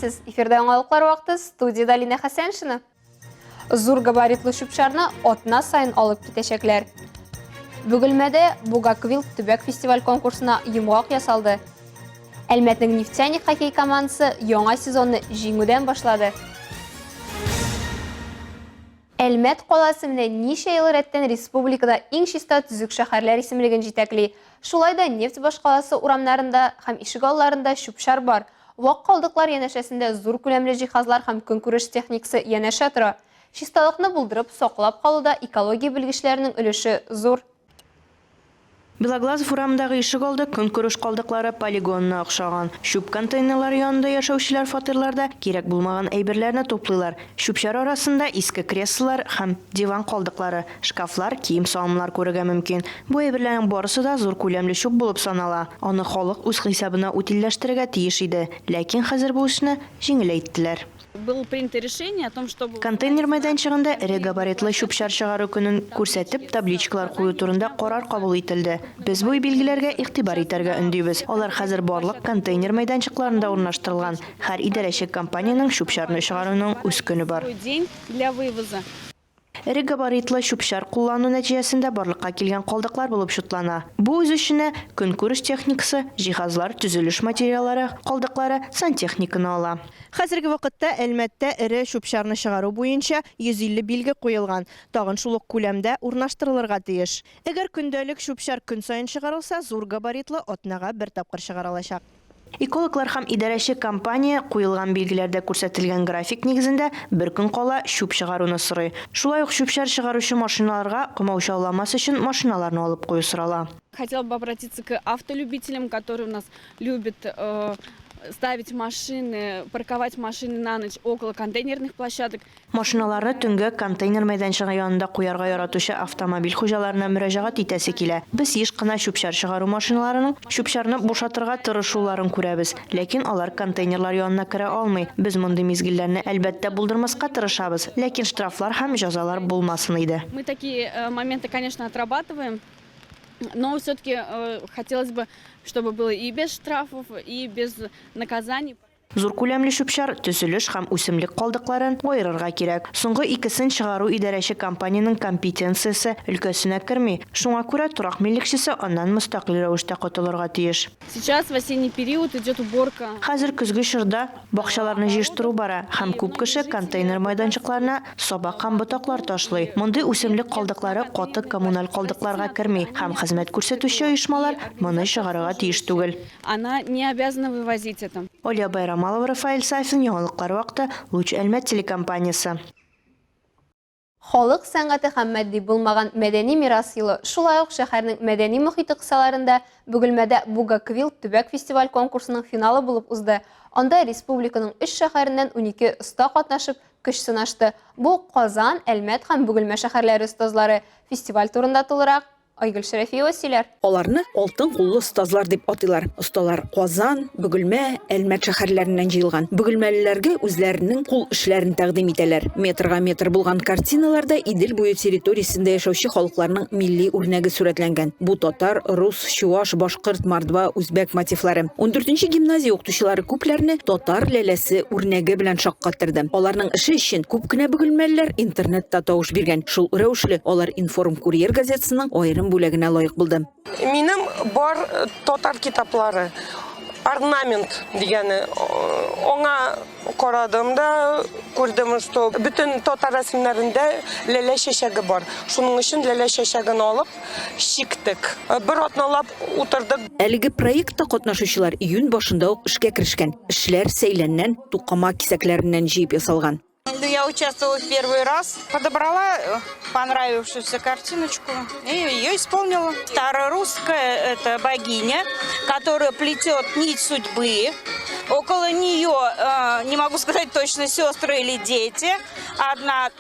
Исәнмесез! Эфирда яңалыклар вакыты, студиядә Лина Хәсәншина. Зур габаритлы чүп-чарны атна саен алып китәчәкләр. Бөгелмәдә Бугаквилт төбәк фестиваль конкурсына йомгак ясалды. Әлмәтнең Нефтяник хоккей командасы яңа сезонны җиңүдән башлады. Әлмәт каласы менә ничә ел рәттән республикада иң чиста төзек шәһәрләр исемлеген җитәкли. Шулай да нефть башкаласы урамнарында һәм ишегалларында чүп-чар бар. Вак калдыклар янәшәсендә зур күләмле җиһазлар һәм көнкүреш техникасы янәшә тора. Чисталыкны булдырып, саклап калуда экология белгечләренең өлеше зур. Белоглазов урамындагы ишегалды көнкүреш калдыклары полигонына охшаган. Чүп контейнерлары янында яшәүчеләр фатирларда кирәк булмаган әйберләрне туплыйлар. Чүп-чар арасында иске креслолар һәм диван калдыклары, шкафлар, кием-салымнар күрергә мөмкин. Бу әйберләрнең барысы да зур күләмле чүп булып санала. Аны халык үз хисабына утильләштерергә тиеш иде. Ләкин хәзер бу эшне җиңеләйттеләр. Было принято решение о том, чтобы Контейнер мәйданчыгында эре габаритлы чүп-чар чыгару көнен күрсәтеп, табличкалар кую турында карар кабул ителде. Без бу билгеләргә игътибар итәргә өндибез. Алар хәзер барлык контейнер мәйданчыкларында урнаштырылган. Һәр идарәче компаниянең чүп-чарны чыгаруның үз көне бар. свой день для вывоза. Эре габаритлы чүп-чар куллану нәтиҗәсендә барлыкка килгән калдыклар булып чутлана. Бу үз эченә көнкүреш техникасы, җиһазлар, төзелеш материаллары калдыклары, сантехниканы ала. Хәзерге вакытта Әлмәттә эре чүп-чарны чыгару буенча 150 билге куелган, тагын шул ук күләмдә урнаштырылырга тиеш. Әгәр көндәлек чүп-чар көн саен чыгарылса, зур габаритлы атнага бер тапкыр чыгарылачак. Экологлар һәм идарәче компания куелган билгеләрдә күрсәтелгән график нигезендә бер көн кала чүп чыгаруны сорый. Шулай ук чүп-чар чыгаручы машиналарга комаучауламас өчен машиналарны алып кую сорала. Хотела бы обратиться к автолюбителям, которые у нас любят ставить машины, парковать машины на ночь около контейнерных площадок. Машиналарны төнге контейнер мәйданчыгы янында куярга яратучы автомобиль хуҗаларына мөрәҗәгать итәсе килә. Без еш кына чүп-чар чыгару машиналарының чүп-чарны бушатырга тырышуларын күрәбез, ләкин алар контейнерлар янына керә алмый. Без мондый мизгелләрне, әлбәттә, булдырмаска тырышабыз, ләкин штрафлар һәм җәзалар булмасын иде. Мы такие моменты, конечно, отрабатываем, но все-таки хотелось бы, чтобы было и без штрафов, и без наказаний. Зур күләмле чүп-чар, төзелеш һәм үсемлек калдыкларын аерырга кирәк. Соңгы икесен чыгару идарәче компаниянең компетенциясе өлкәсенә керми, шуңа күрә торак милекчесе аннан мөстәкыйль рәвештә котылырга тиеш. Сейчас в осенний период идет уборка. Хәзер көзге чорда бакчаларны җыештыру бара һәм күп кеше контейнер майданчыкларына сабак һәм ботаклар ташлый. Мондый үсемлек калдыклары каты коммуналь калдыкларга керми һәм хезмәт күрсәтүче оешмалар моны чыгарырга тиеш түгел. Она не обязана вывозить это. Алия Байрамалова, Рафаэль Сафин, Яңалыклар вакыты, Луч Әлмәт телекомпаниясе. Халык сәнгате һәм матди булмаган мәдәни мирас елы, шулай ук шәһәрнең мәдәни мохите кысаларында Бөгелмәдә Бугаквилт төбәк фестиваль-конкурсының финалы булып узды. Анда республиканың өч шәһәреннән 12 оста катнашып, көч сынашты. Бу, Казан, Әлмәт һәм Бөгелмә шәһәрләре остазлары. Фестиваль турында тулырак Айгөл Шәрәфиева сөйләр. Аларны алтын куллы остазлар дип атыйлар. Осталар Казан, Бөгелмә, Әлмәт шәһәрләреннән җыелган. Бөгелмәлеләргә үзләренең кул эшләрен тәкъдим итәләр. Метрга метр булган картиналарда Идел буе территориясендә яшәүче халыкларның милли үрнәге сурәтләнгән. Бу татар, рус, чуаш, башкорт, мордва, үзбәк мотивлары. Ундүртенче гимназия укытучылары күпләрне татар ләләсе үрнәге белән шаккатырды. Аларның эше өчен күп кенә бөгелмәлеләр интернетта тавыш биргән. Шул рәвешле алар Информ-курьер газетасының аерым бүләгенә лаек булды. Минем бар татар китаплары, орнамент дигәне, аңа карадым да, күрдем, что бөтен татар рәсемнәрендә ләлә чәчәге бар. Шуның өчен ләлә чәчәген алып чиктек. Бер атналап утырдык. Әлеге проектта катнашучылар июнь башында ук эшкә керешкән. Эшләр сәйләннән, тукыма кисәкләреннән җыеп ясалган. Я участвовала в первый раз. Подобрала э, понравившуюся картиночку и ее исполнила. Старорусская – это богиня, которая плетет нить судьбы. Около нее, э, не могу сказать точно, сестры или дети. Одна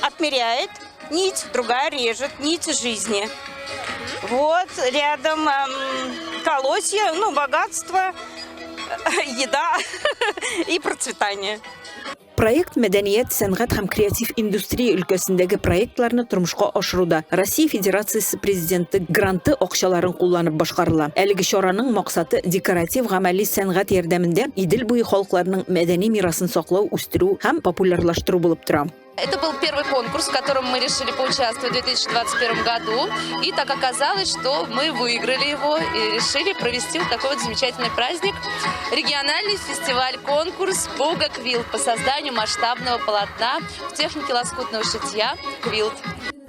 отмеряет нить, другая режет нить жизни. Вот рядом эм, колосья, ну, богатство, еда и процветание. Проект мәдәният, сәнгать һәм креатив индустрия өлкәсендәге проектларны тормышка ашыруда Россия Федерациясе Президенты гранты акчаларын кулланып башкарыла. Әлеге чараның максаты декоратив-гамәли сәнгать ярдәмендә Идел буе халыкларының мәдәни мирасын саклау, үстерү һәм популярлаштыру булып тора. Это был первый конкурс, в котором мы решили поучаствовать в 2021 году. И так оказалось, что мы выиграли его и решили провести вот такой вот замечательный праздник. Региональный фестиваль-конкурс «Бога Квилт» по созданию масштабного полотна в технике лоскутного шитья «Квилт».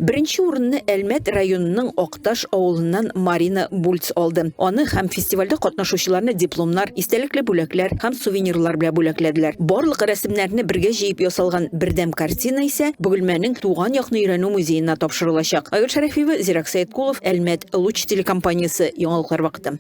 Беренче урынны Әлмәт районының Акташ авылыннан Марина Бульц алды. Аны һәм фестивальдә катнашучыларны дипломнар, истәлекле бүләкләр һәм сувенирлар белән бүләкләделәр. Барлык рәсемнәрне бергә җыеп ясалган бердәм картина исә Бөгелмәнең Туган якны өйрәнү музеена тапшырылачак. Айгөл Шәрәфиева, Зирәк Сәеткулов, Әлмәт, Луч телекомпаниясе, Яңалыклар вакыты.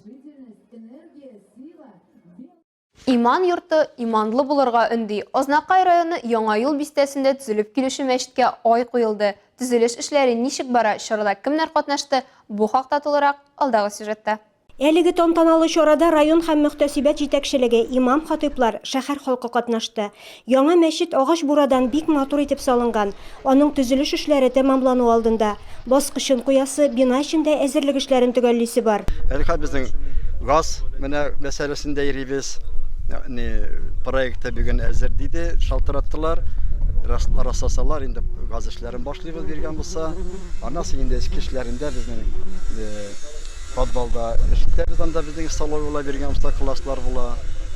Иман йорты иманлы булырга өнди. Азнакай районы Яңа юл бистәсендә төзелеп килүче мәчеткә ай куелды. Төзелеш эшләре ничек бара, чарада кемнәр катнашты, бу хакта тулырак алдагы сюжетта. Әлеге тантаналы чарада район һәм мөхтәсибәт җитәкчелеге, имам-хатыйплар, шәһәр халкы катнашты. Яңа мәчет агач бурадан бик матур итеп салынган. Аның төзелеш эшләре тәмамлану алдында. Баскычын куясы, бина эчендә әзерлек эшләрен төгәллисе бар. Әле хәзер безнең газ менә мәсьәләсендә йөрибез. Ни проекты бүген әзер диде, шалтыраттылар. Расласалар, инде газ эшләрен башлыйбыз биргән булса. Аннан соң инде эчке эшләрендә безнең подвалда эш итәбез, анда безнең столовый була, биргән булса класслар була.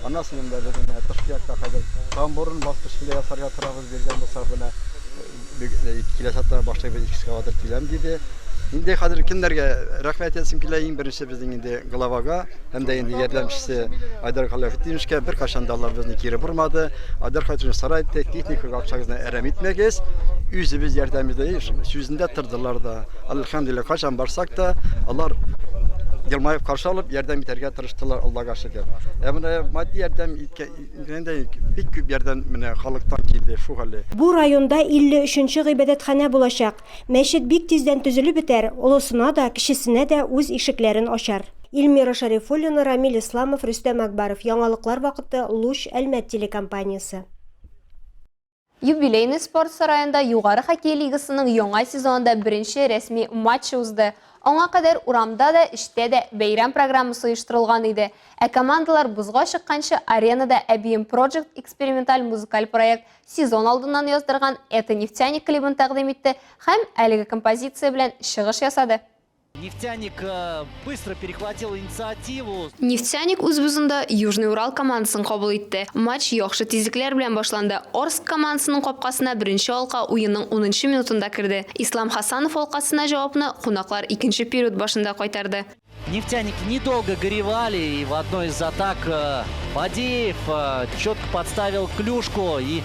Аннан соң инде безнең менә тышкы якта хәзер тамбурын баскыч белән ясарга торабыз, биргән булса менә Киләсе атнага башлыйбыз, экскаватор киләм, диде. Инде хәзер кемнәргә рәхмәт әйтәсем килә, иң беренче безнең инде главага һәм дә инде ярдәмчесе Айдар Галәветдиновичка беркайчан да алар безне кире бормады. Айдар Галәветдинович сарай итте, техникага акчагызны әрәм итмәгез, үзебез ярдәм итәбез, сүзендә тордылар да. Әлхәмдүлилләһ, кайчан барсак та, алар елмаеп каршы алып, ярдәм итәргә тырыштылар, Аллага шөкер. Ә менә матди ярдәм Менә бик күп ярдәм менә халыктан килде шу хәле. Бу районда 53 нче гыйбадәтханә булачак. Мәчет бик тиздән төзелеп бетәр, олысына да, кечесенә дә үз ишекләрен ачар. Илмира Шәрифуллина, Рамил Исламов, Рөстәм Әкбаров, Яңалыклар вакыты, Луч, Әлмәт телекомпаниясе. Юбилейный спорт сараенда Югары хоккей лигасының яңа сезонында беренче рәсми матчы узды. Аңа кадәр урамда да, эчтә дә бәйрәм программасы оештырылган иде. Ә командалар бозга чыкканчы аренада Әбием Project эксперименталь музыкаль проект сезон алдыннан яздырган Это нефтяник клибын тәкъдим итте һәм әлеге композиция белән чыгыш ясады. Нефтяник э, быстро перехватил инициативу. Нефтяник үз бозында Южный Урал командасын кабул итте. Матч яхшы тизлекләр белән башланды. Орск командасының капкасына беренче алка уенның унынчы минутында керде. Ислам Хасанов алкасына җавапны кунаклар икенче период башында кайтарды. Нефтяники недолго горевали, и в одной из атак э, Фадеев э, четко подставил клюшку и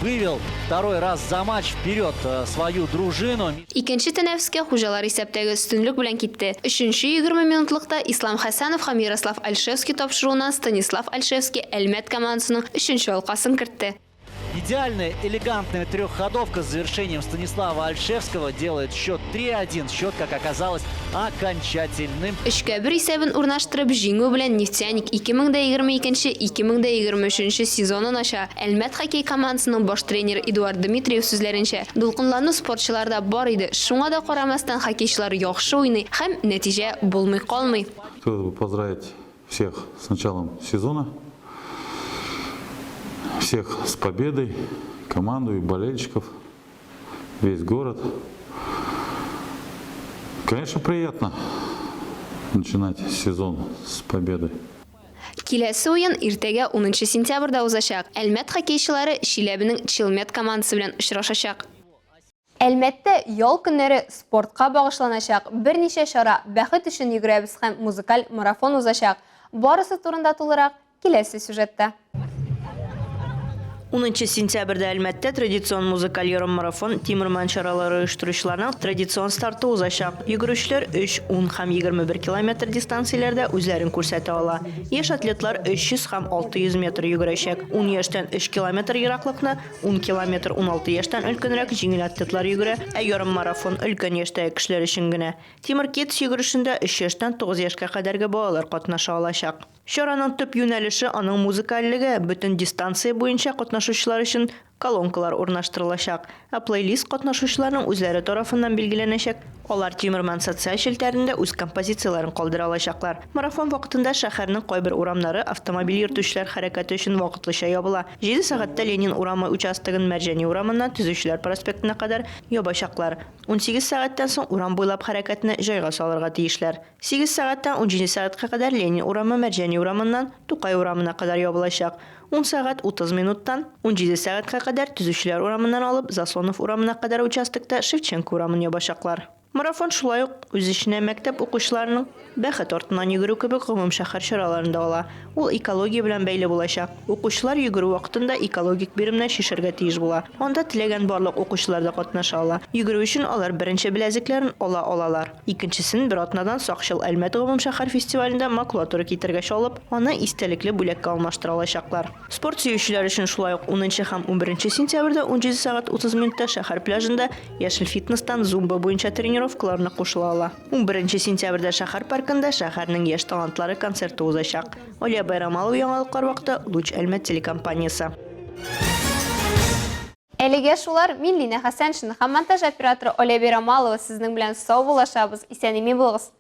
вывел второй раз за матч вперед свою дружину. Икенче тәнәфескә хуҗалар исәптәге өстенлек белән китте. Өченче 20 минутлыкта Ислам Хәсәнов һәм Ярослав Альшевский тапшыруыннан Станислав Альшевский Әлмәт командасының өченче алкасын кертте. Идеальная, элегантная трехходовка с завершением Станислава Альшевского делает счет 3-1. Счет, как оказалось, окончательным. Өчкә бер исәбен урнаштырып, җиңү белән Нефтяник 2022-2023 сезонын ача. Әлмәт хоккей командасының баш тренеры Эдуард Дмитриев сүзләренчә, дулкынлану спортчыларда бар иде, шуңа да карамастан хоккейчылар яхшы уйный һәм нәтиҗә булмый калмый. Хотелось бы поздравить всех с началом сезона, всех с победой, команду и болельщиков, весь город. Конечно, приятно начинать сезон с победы. Киләсе уен иртәгә унынчы сентябрьдә узачак. Әлмәт хоккейчылары Чиләбенең Челмет командасы белән очрашачак. Әлмәттә ял көннәре спортка багышланачак, берничә чара, Бәхет өчен йөгерәбез һәм музыкаль марафон узачак. Барысы турында тулырак киләсе сюжетта. Унынчы сентябрьдә Әлмәттә традицион музыкаль ярыммарафон Тимерман чаралары оештыручыларның традицион старты узачак. Йөгерүчеләр өч, ун һәм 21 километр дистанцияләрдә үзләрен күрсәтә ала. Яшь атлетлар 300 һәм 600 метр йөгерәчәк. Ун яшьтән өч километр ераклыкны Ун километр 16 яшьтән өлкәнрәк җиңел атлетлар йөгерә, ә ярыммарафон өлкән яшьтәге кешеләр өчен генә. Тимер кетс йөгерешендә өч яшьтән тугыз яшькә кадәрге балалар катнаша алачак. Чараның төп юнәлеше аның музыкальлеге, бөтен дистанция буенча катнашучылар өчен колонкалар урнаштырылачак, ә плейлист катнашучыларның үзләре тарафыннан билгеләнәчәк, алар Тимерман социаль челтәрендә үз композицияләрен калдыра алачаклар. Марафон вакытында шәһәрнең кайбер урамнары автомобиль йөртүчеләр хәрәкәте өчен вакытлыча ябыла. Җиде сәгатьтә Ленин урамы участогын Мәрҗани урамыннан Төзүчеләр проспектына кадәр ябачаклар. 18 сәгатьтән соң урам буйлап хәрәкәтне җайга салырга тиешләр. Сигез сәгатьтән 17 сәгатькә кадәр Ленин урамы Мәрҗани урамыннан Тукай урамына кадәр ябылачак. Ун сәгать 30 минуттан 17 сәгатькә кадәр Төзүчеләр урамыннан алып Заслонов урамына кадәр участокта Шевченко урамын ябачаклар. Марафон шулай ук үз эченә мәктәп укучыларының Бәхет артыннан йөгерү кебек гомумшәһәр чараларын да ала. Ул экология белән бәйле булачак. Укучылар йөгерү вакытында экологик биремнәр чишәргә тиеш була. Анда теләгән барлык укучылар да катнаша ала. Йөгерү өчен алар беренче беләзекләрен ала алалар. Икенчесен бер атнадан Сакчыл Әлмәт гомумшәһәр фестивалендә макулатура китергәч алып, аны истәлекле бүләккә алмаштыра алачаклар. Спорт сөючеләр өчен шулай ук унынчы һәм унберенче сентябрьдә 17 сәгать 30 минутта шәһәр пляжында Яшел фитнестан зумба буенча тренировкаларына кушыла ала. Унберенче сентябрьдә шәһәр паркында шәһәрнең яшь талантлары концерты узачак. Алия Байрамалова яңалыклар вакыты, Луч Әлмәт телекомпаниясе. Әлегә шулар, мин Линә Хәсәншина һәм монтаж операторы Оля Байрамалова сезнең белән саубуллашабыз, исән-имин булыгыз!